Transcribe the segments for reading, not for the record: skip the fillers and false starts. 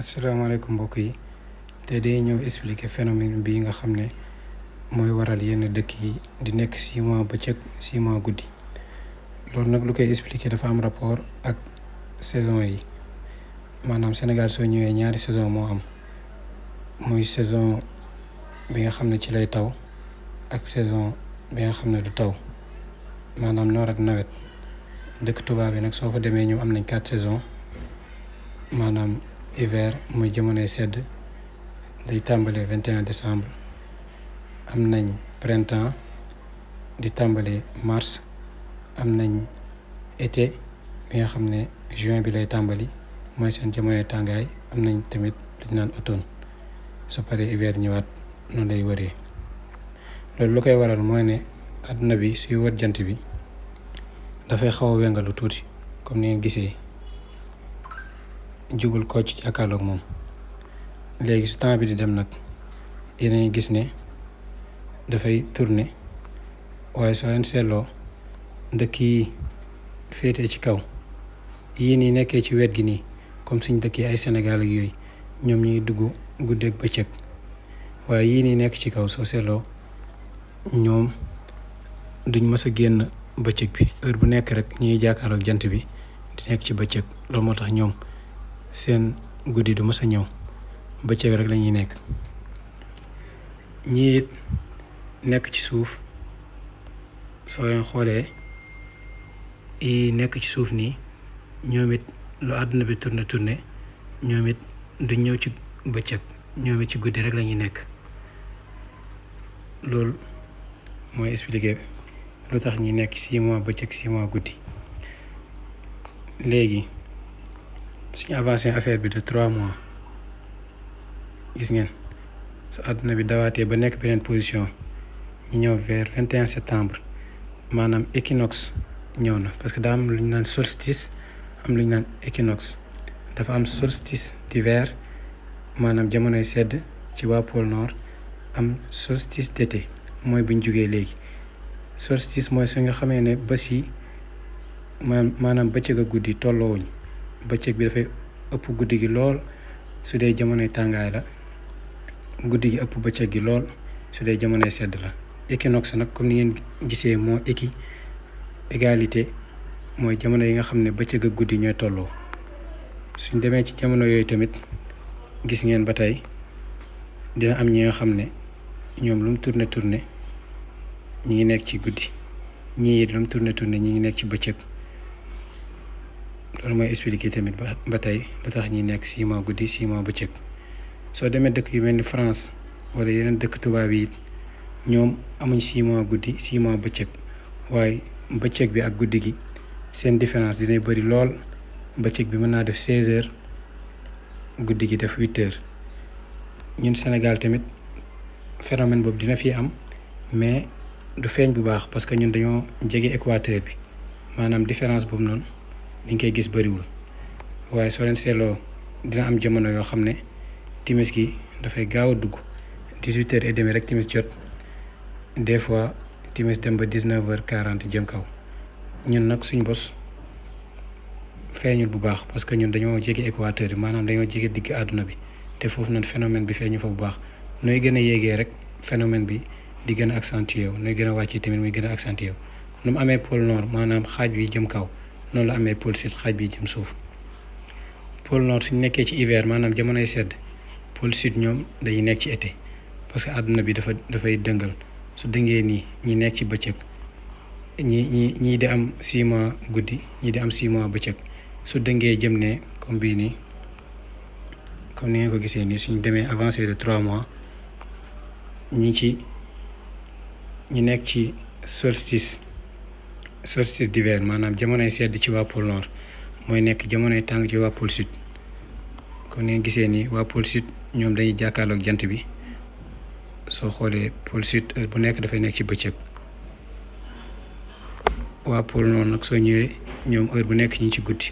asalaamaaleykum mbokk yi te day ñëw expliquer phénomène bii nga xam ne mooy waral yenn dëkk yi di nekk 6 mois bëccëg 6 mois guddi. loolu nag lu koy expliquer dafa am rapport ak saison yi. maanaam Sénégal soo ñëwee ñaari saison moo am, muy saison bi nga xam ne ci lay taw ak saison bi nga xam ne du taw, maanaam noor ak nawet. dëkk tubaab yi nag soo fa demee ñu am nañ 4 saisons. maanaam hiver muy jamonoy sedd day tàmbalee 21 décembre. am nañ printemps di tàmbalee mars. am nañ été bi nga xam ne juin bi lay tàmbali mooy seen jamonoy tàngaay. am nañ tamit lu ñu naan automne, su paree hiver ñëwaat noonu lay wëree. loolu lu koy waral mooy ne àdduna bi suy wër jant bi dafay xaw a wengalu tuuti, comme ni ngeen gisee jubal ko ci jàkkaarloog moom. léegi su temps bi di dem nag yéen gis ne dafay tourner, waaye soo leen seetloo dëkk yi féetee ci kaw yii nii nekkee ci wet gi nii, comme suñ dëkk yi ay Sénégal ak yooyu, ñoom ñu ngi dugg guddeeg bëccëg. waaye yii nii nekk ci kaw soo seetloo ñoom duñ mës a génn bëccëg bi, heure bu nekk rek ñuy jàkkaarloog jant bi di nekk ci bëccëg. loolu moo tax ñoom seen guddi du mës a ñëw, bëccëg rek lañuy nekk. ñii it nekk ci suuf, soo leen xoolee yi nekk ci suuf nii, ñoom it lu àdduna bi tourné ñoom it du ñëw ci bëccëg, ñoom it ci guddi rek lañuy nekk. loolu mooy expliquer lu tax ñi nekk 6 mois bëccëg 6 mois guddi. léegi suñu avancé affaire bi de 3 mois, gis ngeen su àdduna bi dawaatee ba nekk beneen position, ñu ñëw vers 21 septembre, maanaam équinoxe ñëw na. parce que daa am lu ñu naan solstice, am lu ñu naan équinoxe. dafa am solstice d'hiver, maanaam jamonoy sedd ci waa pôle nord. am solstice d'été, mooy bu ñu jugee léegi. solstice mooy su nga xamee ne bés yi maanaam bëccëg ak guddi tolloowuñ. bëccëg bi dafay ëpp guddi gi lool su dee jamonoy tàngaay la, guddi gi ëpp bëccëg gi lool su dee jamonoy sedd la. équinoxe nag comme ni ngeen gisee moo égalité, mooy jamono yi nga xam ne bëccëg ak guddi ñooy tolloo. suñ demee ci jamono yooyu tamit gis ngeen ba tey dina am ñi nga xam ne ñoom lu mu tourné ñi ngi nekk ci guddi, ñii it lu mu tourné ñi ngi nekk ci bëccëg. loolu mooy expliquer tamit ba tey lu tax ñi nekk 6 mois guddi 6 mois bëccëg. soo demee dëkk yu mel ni France wala yeneen dëkk tubaab yi ñoom amuñ 6 mois guddi 6 mois bëccëg, waaye bëccëg bi ak guddi gi seen différence dinay bëri lool. bëccëg bi mën naa def 16 heures, guddi gi def 8 heures. ñun Sénégal tamit phénomène boobu dina fi am, mais du feeñ bu baax parce que ñun dañoo jege équateur bi, maanaam différence boobu noonu liñ koy gis bëriwul. waaye soo leen seetloo dina am jamono yoo xam ne timis gi dafay gaaw a dugg, 18h30 rek timis jot. des fois timis dem ba 19h40 jëm kaw. ñun nag suñ bos feeñul bu baax parce que ñun dañoo jege équateur bi, maanaam dañoo jege digg àdduna bi, te foofu noonu phénomène bi feeñu fa bu baax. nooy gën a yéegee rek phénomène bi di gën a accentué wu, nooy gën a wàccee tamit muy gën a accentué wu. nu mu amee pôle nord maanaam xaaj bi jëm kaw, noonu la amee pôle sud xaaj bi jëm suuf. pôle nord suñ nekkee ci hiver maanaam jamonoy sedd, pôle sud ñoom dañuy nekk ci été, parce que àdduna bi dafay dëngal. su dëngee nii ñi nekk ci bëccëg, ñii di am 6 mois guddi, ñii di am 6 mois bëccëg. su dëngee jëm ne comme bii nii, comme ni ngeen ko gisee nii, suñ demee avancé de 3 mois ñi nekk ci solstice d'hiver, maanaam jamonoy sedd ci waa pôle nord mooy nekk jamonoy tàng ci waa pôle sud. comme ni ngeen gisee nii waa pôle sud ñoom dañuy jàkkaarloog jant bi. soo xoolee pôle sud heure bu nekk dafay nekk ci bëccëg. waa pôle nord nag soo ñëwee ñoom heure bu nekk ñi ci guddi,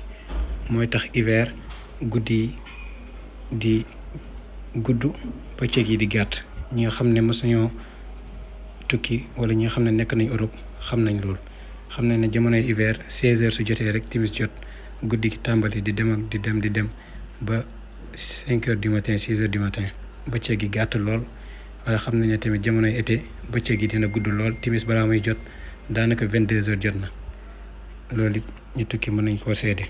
mooy tax hiver guddi di gudd bëccëg yi di gàtt. ñi nga xam ne mos nañoo tukki wala ñi nga xam ne nekk nañ Europe xam nañ loolu. xam nañ ne jamonoy hiver 16 heures su jotee rek timis jot, guddi gi tàmbali di dem ak di dem ba 5 heures du matin 6 heures du matin bëccëg gi gàtt lool waaye xam nañ ne tamit jamonoy été bëccëg gi dina gudd lool timis balaa muy jot daanaka 22 heures jot na loolu it ñu tukki mën nañ koo seede.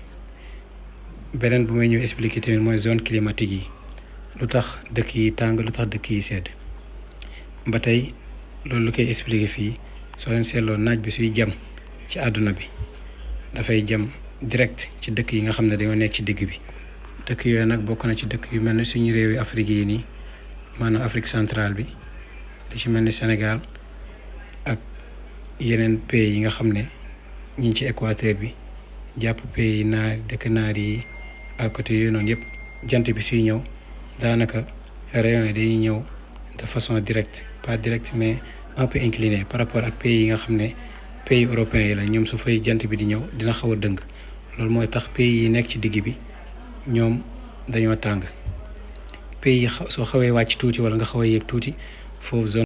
beneen bu may ñëw expliquer tamit mooy zone climatique yi lu tax dëkk yi tàng lu tax dëkk yi sedd ba tey loolu lu koy expliquer fii soo leen seetloo naaj bi suy jam ci àdduna bi dafay jam direct ci dëkk yi nga xam ne dañoo nekk ci digg bi. dëkk yooyu nag bokk na ci dëkk yu mel ni suñu réew yi Afrique yi nii maanaam Afrique centrale bi li ci mel ni Sénégal ak yeneen pays yi nga xam ne ñi ngi ci équateur bi jàpp pays yi naar dëkk naar yi à côté yooyu noonu yëpp jant bi suy ñëw daanaka rayons yi dañuy ñëw de façon directe pas directe mais un peu incliné par rapport ak pays yi nga xam ne pays européens yi la ñoom su fay jant bi di ñëw dina xaw a dëng loolu mooy tax pays yi nekk ci digg bi ñoom dañoo tàng pays yi soo xawee wàcc tuuti wala nga xaw a yéeg tuuti foofu zone